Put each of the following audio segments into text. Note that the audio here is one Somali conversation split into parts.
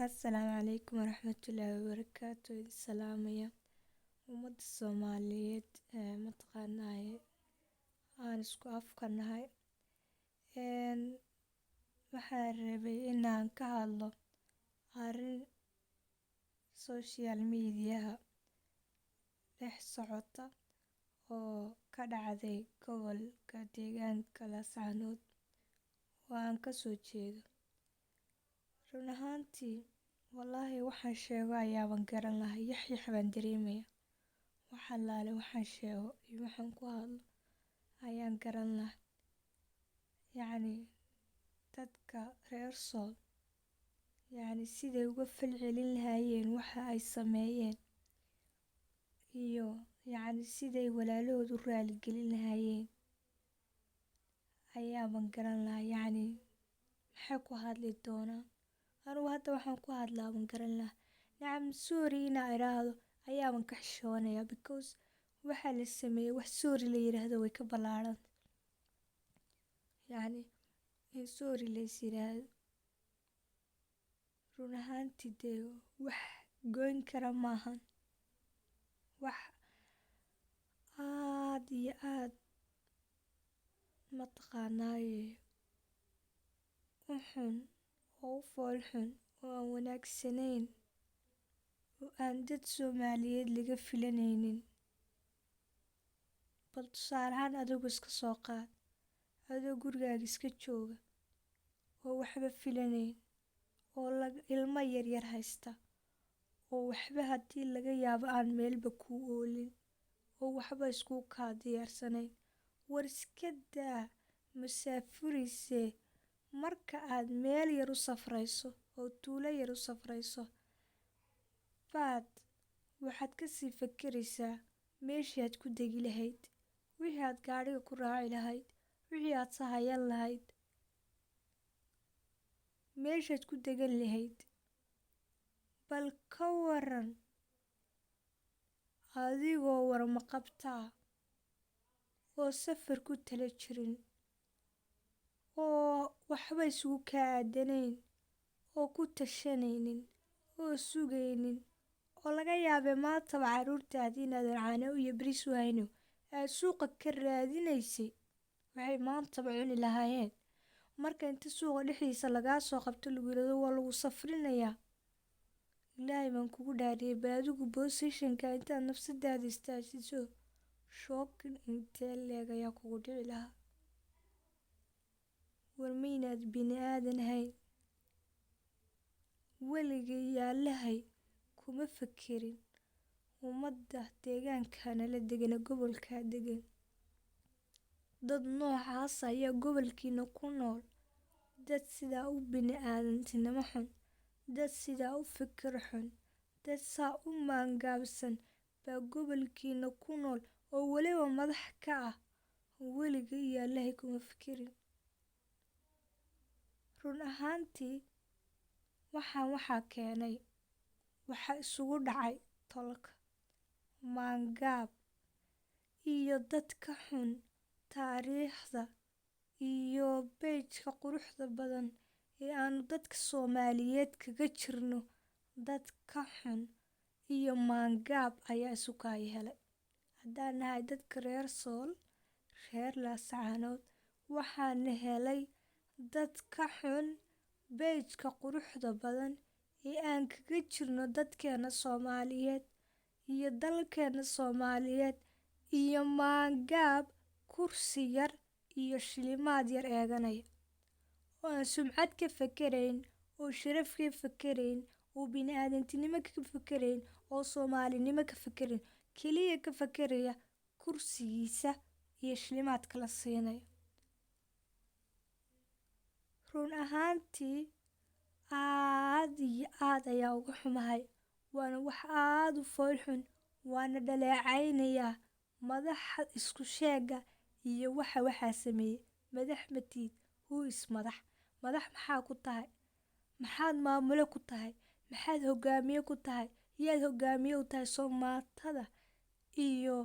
Assalaamu calaykum waraxmatullaahi wabarakaatu. Idin salaamaya ummadda Soomaaliyeed ee mataqaanaaye aan isku afka nahay. Waxaan rabay inaan ka hadlo arrin social media-ha dhex socota oo ka dhacday gobolka deegaanka Laascaanood oo aan ka soo jeedo. Run ahaantii, wallaahi waxaan sheego ayaaban garan lahay, yaxyax baan dareemaya. Wax allaale waxaan sheego iyo waxaan ku hadlo ayaan garan lahay. Yacni dadka reer Sool, yacni siday uga falcelin lahaayeen waxa ay sameeyeen iyo yacni siday walaalahood u raaligelin lahaayeen ayaaban garan lahay. Yacni maxay ku hadli doonaan? Anugu hadda waxaan ku hadlaaban garan lahaa. Nacam, sorry inaa iraahdo ayaaban ka xishoonaya, because waxa la sameeyey wax sorry la yiraahdo way ka ballaaran. Yacni in sorry la is yiraahdo, run ahaantii dee wax goyn kara maahan. Wax aad iyo aad mataqaanaaye u xun oo u fool xun oo aan wanaagsanayn oo aan dad Soomaaliyeed laga filanaynin. Bal tusaale ahaan, adigu iska soo qaad adoo gurigaaga iska jooga oo waxba filanayn oo ilmo yaryar haysta oo waxba haddii laga yaabo aan meelba kuu oolin oo waxba isku kaa diyaarsanayn. War iska daa masaafurise, marka aad meel yar u safrayso oo tuulo yar u safrayso baad waxaad kasii fakeraysaa meeshii aad ku degi lahayd, wixii aad gaadhiga ku raaci lahayd, wixii aad sahayan lahayd, meeshaad ku degan lahayd. Bal ka waran adigoo warmaqabtaa oo safar ku tala jirin oo waxba isugu kaa aadanayn oo ku tashanaynin oo sugaynin oo laga yaabee maantaba carruurtaadii inaadan caano iyo bariis u hayno, aad suuqa ka raadinaysay waxay maantaba cuni lahaayeen. Marka inta suuqa dhexdiisa lagaa soo qabto lagu yidhahdo waa lagu safrinayaa, Ilaahay baan kugu dhaariyay, bal adigu positionka intaad nafsadaada istaajiso, shocking intee leeg ayaa kugu dhici lahaa? War maynaad bini aadan ahayn? Weligay yaalahay kuma fakerin ummadda deegaanka nala degana, gobolkaa degan, dad noocaas ayaa gobolkiina ku nool, dad sidaa u bini aadantinimo xun, dad sidaa u fikir xun, dad saa u maangaabsan baa gobolkiina ku nool oo weliba madax ka ah. Weligay yaalahay kuma fikirin. Run ahaantii, waxaan waxaa keenay waxaa isugu dhacay tolka, maangaab iyo dadka xun taariikhda iyo page-ka quruxda badan ee aanu dadka Soomaaliyeed kaga jirno. Dad ka xun iyo maangaab ayaa isu kaaya helay. Haddaan nahay dadka reer Sool, reer Laascaanood, waxaana helay dad ka xun page-ka quruxda badan ee aan kaga jirno dadkeena Soomaaliyeed iyo dalkeena Soomaaliyeed, iyo maangaab kursi yar iyo shilimaad yar eeganaya oo aan sumcad ka fakerayn oo sharaf ka fakerayn oo bini-aadantinimo ka fakerayn oo Soomaalinimo ka fakerayn, keliya ka fakeraya kursigiisa iyo shilimaadka la siinayo. Run ahaantii, aad iyo aad ayaa uga xumahay, waana wax aad u foolxun, waana dhaleecaynayaa madaxa isku sheega iyo waxa waxaa sameeyey. Madax matiid, who is madax? Madax maxaa ku tahay? Maxaad maamulo ku tahay? Maxaad hogaamiye ku tahay? Yaad hogaamiye u tahay? Soomaatada iyo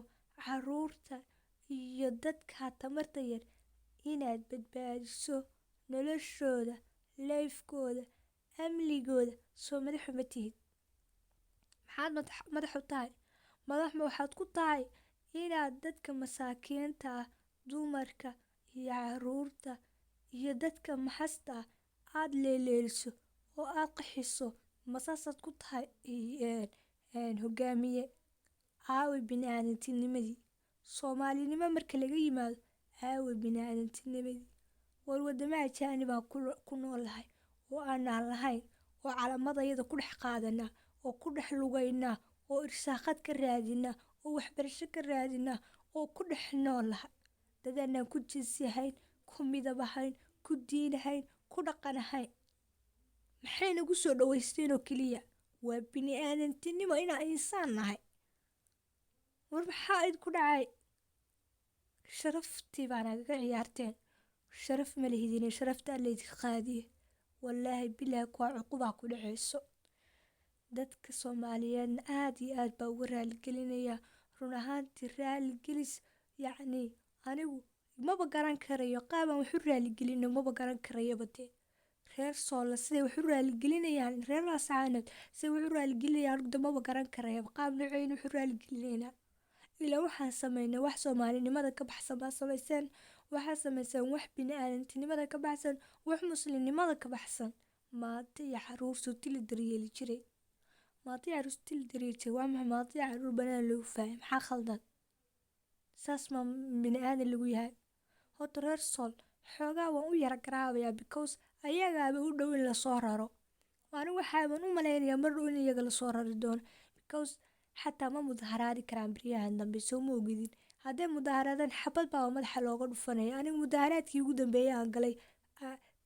caruurta iyo dadka tamarta yar inaad badbaadiso noloshooda, life-kooda. Amnigooda soo madaxu ma tihid? Maxaad madax u tahay? Madax ma waxaad ku tahay inaad dadka masaakiinta ah, dumarka iyo caruurta iyo dadka maxasta ah aada leeleeliso oo aad qaxiso? Ma saasaad ku tahay hogaamiye? Aaway bini-aadantinimadii Soomaalinimo marka laga yimaado? Aaway bini-aadantinimadii? War wadamo ajaanibaan ku noolahay oo aanaan lahayn, oo calamadayada ku dhex qaadanaa, oo ku dhex lugaynaa, oo irsaaqad ka raadinaa, oo waxbarasho ka raadinaa, oo ku dhex noolahay dad aanaan ku jinsi ahayn, ku midab ahayn, ku diin ahayn, ku dhaqan ahayn. Maxay nagu soo dhaweysteen oo keliya? Waa bini-aadantinimo, inaan insaan nahay. War maxaa idinku dhacay? Sharaftii baa nagaga ciyaarteen. Sharaf ma lihidine, sharafta Alla idinka qaadiye. Wallaahi bilaahi, kuwaa cuqubaa ku dhaceyso. Dadka Soomaaliyeedna aada iyo aad baa uga raaligelinayaa run ahaantii. Raaligelis yacni anigu maba garan karayo qaabaan wax u raaligelino, maba garan karayaba dee. Reer Soola siday wax u raaligelinayaan, reer Laascaanood siday wax u raaligelinayaan, anigu de maba garan karayaba qaab nooceyna wax u raaligelinaynaa. Ilaa waxaan sameynay wax Soomaalinimada ka baxsan baa samayseen. Waxaa samayseen wax bini-aadantinimada ka baxsan, wax muslimnimada ka baxsan. Maata iyo caruur suti la daryeeli jiray, maata iyo caruur suti la daryeeli jiray, waa maxay? Maata iyo caruur banaan loogu faayay, maxaa khaldan? Saas ma bini aadan lagu yahay? Horta reer Sool xoogaa waan u yara garaabayaa, because ayagaaba u dhow in lasoo raro. Anigu waxaaban u malaynayaa mar dhow in iyaga lasoo rari doono, because xataa ma mudaharaadi karaan beryahan dambe. Soo ma ogidin? Hadday mudaharaadaan, xabad baa madaxa looga dhufanaya. Anigu mudaharaadkii ugu dambeeyay aan galay,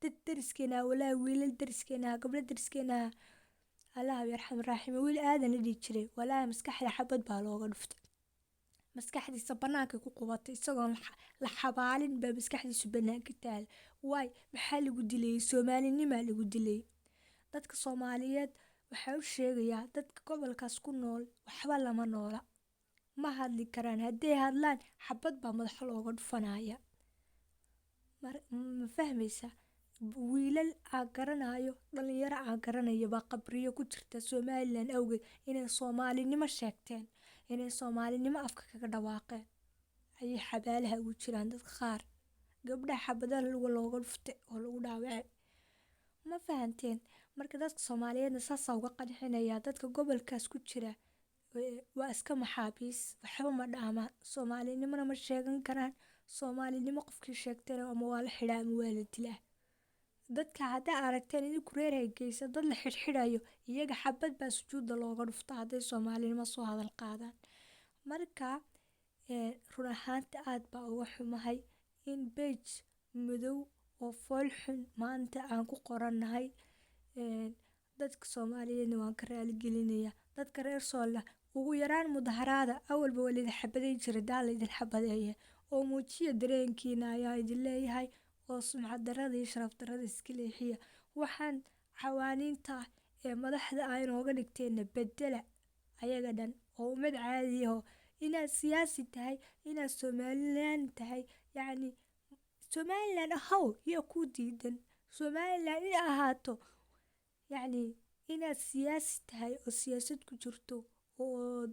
dad dariskeena, walaahi wiilal dariskeena, gabdho dariskeena, Allah yarxam raaxime, wiil Aadan la dhihi jiray, walaahi maskaxda xabad baa looga dhuftay. Maskaxdiisa banaanka ku qubatay, isagoon la xabaalin baa maskaxdiisu banaanka taal. Waay, maxaa lagu dilayay? Soomaalinimaa lagu dilayay. Dadka Soomaaliyeed waxaa u sheegayaa, dadka gobolkaas ku nool waxba lama noola, ma hadli karaan. Hadday hadlaan, xabad baa madaxa looga dhufanaya. Ma fahmaysaa? Wiilal aan garanayo, dhalinyaro aan garanayo baa qabriyo ku jirta Somaliland awgeed. Inay Soomaalinimo sheegteen, inay Soomaalinimo afka kaga dhawaaqeen ayay xabaalaha ugu jiraan dadka qaar. Gabdhaha xabadaha luga looga dhuftay oo lagu dhaawacay. Ma fahanteen? Marka dadka Soomaaliyeedna saasaa uga qancinayaa. Dadka gobolkaas ku jira waa iska maxaabiis, waxba ma dhaamaan, Soomaalinimona ma sheegan karaan. Soomaalinimo qofkii sheegtana ama waa la xidhaa ama waa la dilaa. Dadka haddaa aragteen idinku reer Hargeysa dad la xidhxidhayo, iyaga xabad baa sujuudda looga dhuftaa hadday Soomaalinimo soo hadal qaadaan. Marka run ahaanta aad baa uga xumahay in page madow oo fool xun maanta aan ku qorannahay. Dadka Soomaaliyeedna waan ka raaligelinayaa. Dadka reer Soolla, ugu yaraan mudaharaada. Awalba waa laydin xabadeyn jiray, daa laydin xabadeeye oo muujiya dareenkiina ayaa idin leeyahay, oo sumcad darada iyo sharaf darada iska leexiya. Waxaan cawaaniinta ee madaxda ah inooga dhigteenna bedela ayaga dhan, oo ummad caadiyaho. Inaad siyaasi tahay, inaad Somaliland tahay, yacni Somaliland ahaw, yaa kuu diidan Somaliland inay ahaato? Yacni inaad siyaasi tahay oo siyaasad ku jirto oo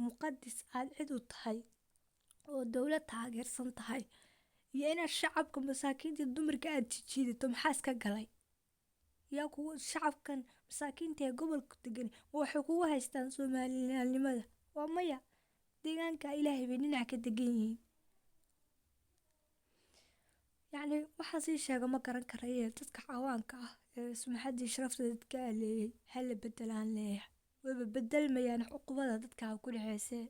muqadis aad cid u tahay oo dowlad taageersan tahay, iyo inaad shacabka masaakiinta, dumarka aad jijiidato, maxaa iska galay? Yaa kugu shacabkan masaakiinta ee gobolka degan waxay kugu haystaan Soomaalinimada? Waa maya. Deegaanka Ilaahay bay dhinac ka degan yihiin. Yacni waxaan sii sheega ma garan karaye. Dadka cawaanka ah ee sumxaddii sharafta dadka aleeyay hala bedelaan leeyahay. Wayba bedelmayaan, cuqubada dadka ku dhaceysee.